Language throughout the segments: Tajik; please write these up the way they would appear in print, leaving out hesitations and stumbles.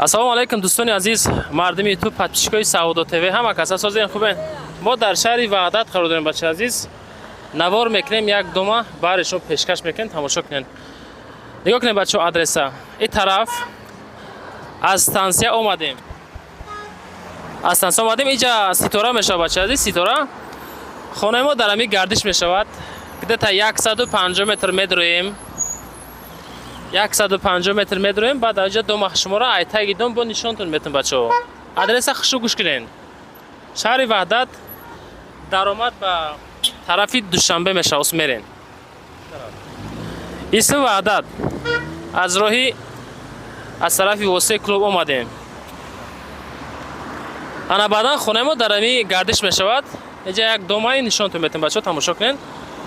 Ассалому алайкум, дӯстони азиз, мардуми ютуб, подписчикои Саодо ТВ, ҳама каса созен, хубен? Мо дар шаҳри Ваҳдат қарор дорем, бачаи азиз. Навор мекунем, як дома баҳри шумо пешкаш мекунем, тамошо кунед. Нигоҳ кунед, бачаҳо, адреса. И тараф аз стансия омадем. Аз стансия омадем, иҷа Ситора мешавад, бачаи азиз, Ситора. Хонаи мо дар ҳамин гардиш мешавад. Где-то 150 метр медроем. 150 метр медроем, баъд аҷа дома шуморо айтаги дом бо нишонтон метон, бачаҳо. Адреса хушу гӯш кунед. Шаҳри Ваҳдат, даромад ба тарафи Душанбе мешавад, ус мерен. Исми Ваҳдат. Аз роҳи аз тарафи Восеи клуб омадем. Ана баъдан хонаи мо дар ҳамин гардиш мешавад. Иҷа як домаи нишонтон метон, бачаҳо, тамошо кунед.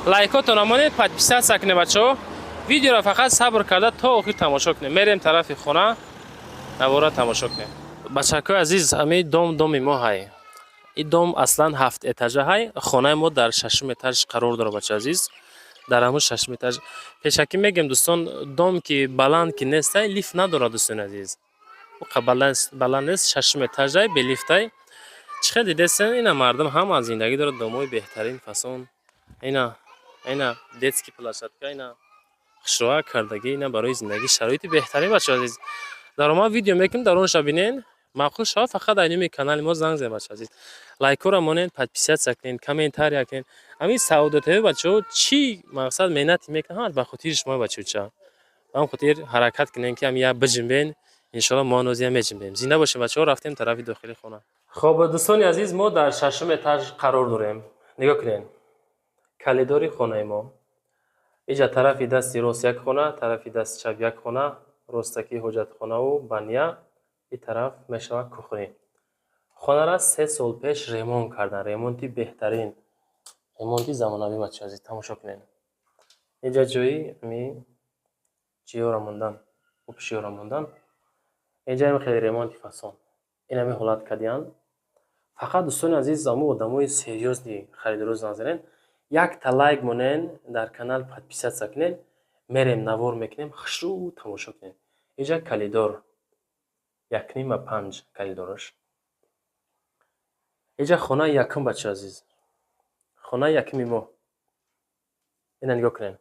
Лайкотон намонед, подписаться кунед, бачаҳо. Видеоро фақат сабр карда то охир тамошо кунед. Мерем тарафи хона, навора тамошо кунед. Бачакҳои азиз, ҳамин дом доми мо ҳай. Ин дом аслан ҳафт этажа ҳай. Хонаи мо дар шашум этаж қарор дорад, бача азиз. Дар ҳамун шашум этаж. Пешакӣ мегӯем, дӯстон, дом ки баланд ки нестай, лифт надорад, дӯстони азиз. Уқа баланд нест, шашум этажай, белифтай. Чӣ хел дидесен, ина мардум ҳама зиндагӣ дорад, домои беҳтарин, фасон. Ина детский площадка, ина хушроа кардагӣ, ина барои зиндагӣ шароити беҳтарин, бачаҳо азиз. Даромад видео мекунем, дар онша бинен, маъқул шавад, фақат дар номи канали мо занг занед, бачаҳо азиз. Лайкҳоро монед, подписаться кунед, комментария кунед. Ҳамин Саодо ТВ, бачаҳо, чӣ мақсад меҳнате мекунад, ҳамаш ба хотири шумо, бачаҳоча. Ба ҳамин хотир ҳаракат кунем, ки ҳам як биҷинбен, иншоалло мо ҳанӯзиам меҷинбем. Зинда бошем, бачаҳо, рафтем тарафи дохили хона. Хоб, дӯстони азиз, мо дар шашум этаж қарор дорем. Нигоҳ кунед. Калидори хонаи мо. Иҷа тарафи дасти рост як хона, тарафи дасти чап як хона, ростакӣ ҳоҷатхонаву баня, ин тараф мешавад кухня. Хонаро 3 сол пеш ремонт карданд, ремонти беҳтарин, ремонти замонавӣ, бачаҳо азиз, тамошо кунед. Инҷа ҷои ами чиёра мондан, обшиёра мондан. Инҷа хеле ремонти фасон. Ин ҳамин ҳолат кардиянд. Фақат, дӯстони азиз, амо одамои серьёзный харидоро занг занед, якта лайк монен, дар канал подписаться кунед, мерем навор мекунем, хушрӯ тамошо кунед. Инҷа калидор 1,5 ба 5 калидораш. Инҷа хонаи якум, бачаҳо азиз. Хонаи якуми мо. Ина нигоҳ кунед.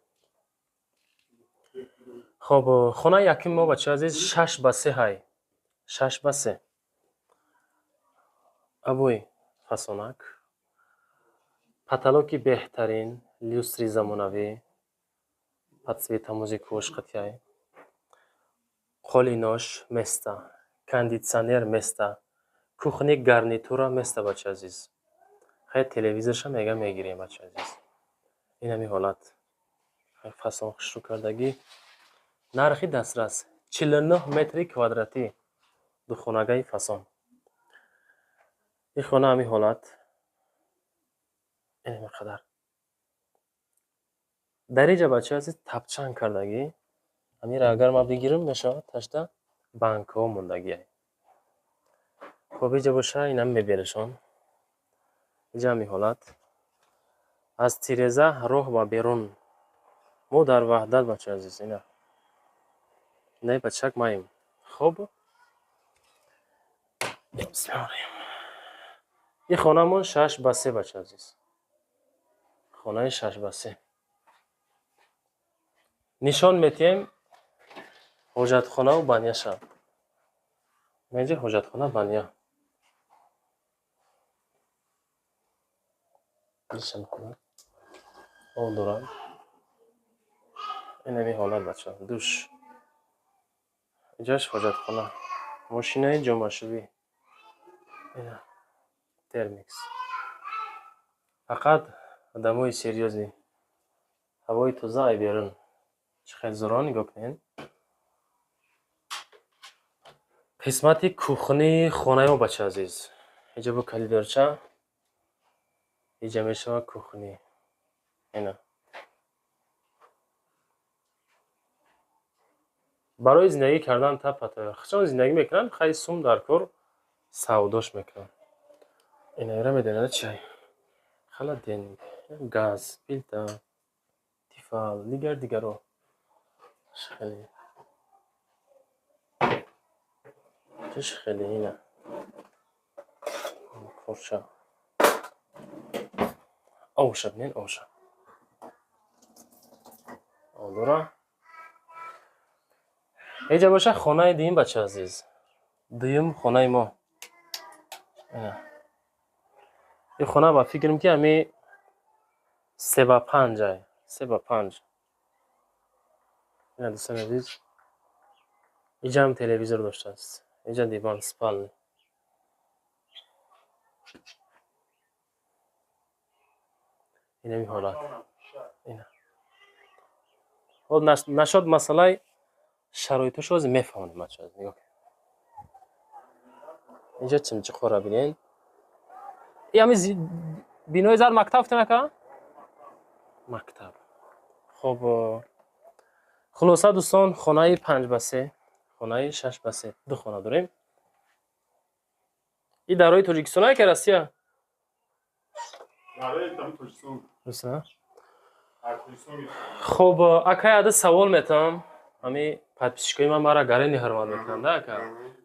Хоб, хонаи якуми мо, бачаҳо азиз, 6 ба 3 ҳай. 6 ба 3. Обои фасонак. Потолоки беҳтарин, люстри замонавӣ, подсвета музикош қатъяй. Қолинош места, кондитсионер места, кухни гарнитура места, бачаҳо азиз. Хай, телевизорша мега мегирем, бачаҳо азиз. Ин ҳамин ҳолат. Фасон хушрӯ кардагӣ. Нархи дастрас 49 метри квадратӣ. Духонагаи фасон. Ин хона ҳамин ҳолат. Ин ҳамин қадар. Дар инҷа, бачаҳо азиз, тапчан кардагӣ. Ҳаминро агар ман бигирам, мешавад ташта банкҳо мондагиай. Хоб, инҷа боша, инам мебелашон. Инҷа ҳамин ҳолат. Аз тиреза роҳ ба берун. Мо дар Ваҳдат, бачаҳо азиз, ина. Инаи бачак маем. Хоб. Ин хонамон 6 ба 3, бачаҳо азиз. Хонаи 6 ба 3. Нишон метиҳем ҳоҷатхонаву баняша. Инҷа ҳоҷатхона, баня. Об дорад. Ин ҳамин ҳолат, бачаҳо. Душ. Инҷаш ҳоҷатхона. Мошинаи ҷомашӯӣ. Ина термикс. Фақат одамои серьёзный. Ҳавои тоза ай берун. Чӣ хел зӯро, нигоҳ кунед. Қисмати кухнии хонаи мо, бачаҳо азиз. Инҷа бо калидорча. Инҷа мешавад кухни. Ина. Барои зиндагӣ кардан тапата. Хачон зиндагӣ мекунанд, хай сум дар кор савдош мекунанд. Инаира медонед чӣ? Холодильник, газ, плита, Тефал, дигар дигаро. Хеле. Чиш хеле ина. Корча. Оша бинен, оша. Одора. Эҷа боша хонаи дуюм, бача азиз. Дуюм хонаи мо. Ина. Ин хона ба фикрам ки ҳами 3 ба 5 ай. 3 ба 5. Ина, дӯстони азиз. Иҷа ҳам телевизор доштааст. Иҷа диван, спальня. Инами ҳолат. Ина. Хоб нашод масъалаи шароитошо ҳозир мефаҳмонем, бачаҳо. Нигоҳ кунед. Инҷа чимчиқҳоро бинен. И ҳами бинои зар мактаб гуфтем, ака? Мактаб. Хоб, хулоса, дӯстон, хонаи 5 ба 3, хонаи 6 ба 3, ду хона дорем. И дарои Тоҷикистон ки Россия? Руса? Хоб, акай, ада савол метавам. Ҳами подписчикои ман мара гарени ҳурмат мекунанд, ака.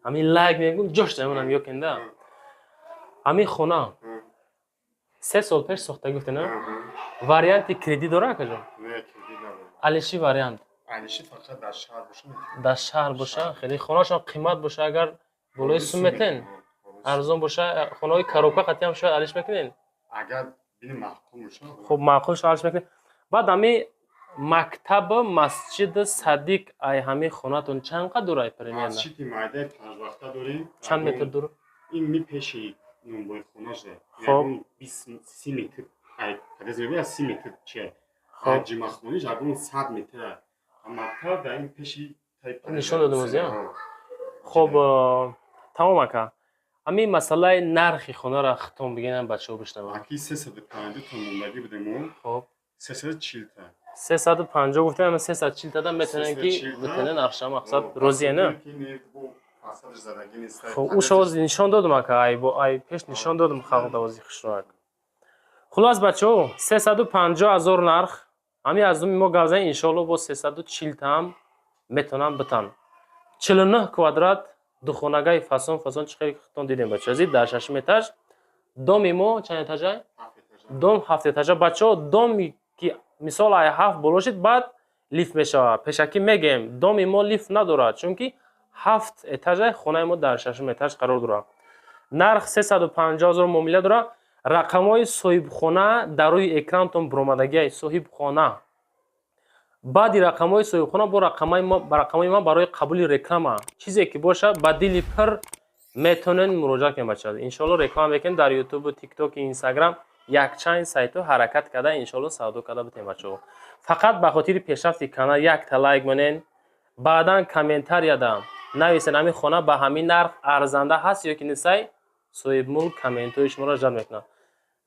Ҳами лайк мегум, ҷош дамонам ёкенда. Ҳами хона 3 сол пеш сохта гуфте, на? Варианти кредит дора, акаҷон? Алиши вариант? Алиши фақат дар шаҳр боша. Дар шаҳр боша, хеле хонаашон қимат боша, агар болои сум метен, арзон боша, хонаҳои коробка қатиам шояд алиш мекунен? Агар бини маъқул боша. Хуб, маъқул шо алиш мекунем. Баъд ҳами мактаб, масҷиди, садик ай ҳами хонатон чанд қад дурай примерно? Масҷиди майдаи панҷвақта дорем. Чанд метр дур? Ин ми пеши нонбои хонаш. Хоб. 20 30 метр ай подъезд мебояд, 30 метр чия. Хоб. Ҷимахониш ягон 100 метр. Мактаб дар ин пеши. Нишон додем ози. Хоб, тамом, ака. Ҳамин масъалаи нархи хонаро хитом бигинам, бачаҳо бишнаванд. Аки, 350 та мондагӣ будем мо. Хоб. 340 та. 350 гуфтем, ама 340 тада метавонем ки 340 та. Битане нархша, мақсад розия, на? Хоб, уша ози нишон додум, ака, ай бо ай пеш нишон додум халқ давози хушроак. Хулос, бачаҳо, 350 ҳазор нарх. Ҳамин аз думи мо гап занем, иншоалло бо 340 таам метавонам битан. 49 квадрат, духонагаи фасон фасон, чӣ хеле хитон дидем, бачаҳо азиз, дар шашум этаж. Доми мо чанд этажа? Дом ҳафт этажа, бачаҳо. Доми ки мисол ай ҳафт боло шид, баъд лифт мешавад. Пешакӣ мегӯем, доми мо лифт надорад, чунки ҳафт этажа, хонаи мо дар шашум этаж қарор дорад. Нарх 350 ҳазор, муомила дорад. Рақамҳои соҳибхона дар рӯи экранатон буромадагиай. Соҳибхона баъди рақамҳои соҳибхона бо рақамҳои ман барои қабули реклама, чизе ки бошад, ба дили пир метавонед муроҷиат кунед, бачаҳо. Иншоалло реклама мекунем дар ютубу, тиктоку, инстаграм, якчанд сайтҳо ҳаракат карда, иншоалло савдо карда битем. Бачаҳо, фақат ба хотири пешрафти канал якта лайк монен, баъдан комментарияда нависен, ҳамин хона ба ҳамин нарх арзанда ҳаст ё ки нестай. Соҳибмулк комментҳои шуморо ҷалб мекунад.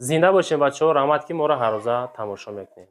Зинда бошем, бачаҳо, раҳмат, ки моро ҳаррӯза тамошо мекунед.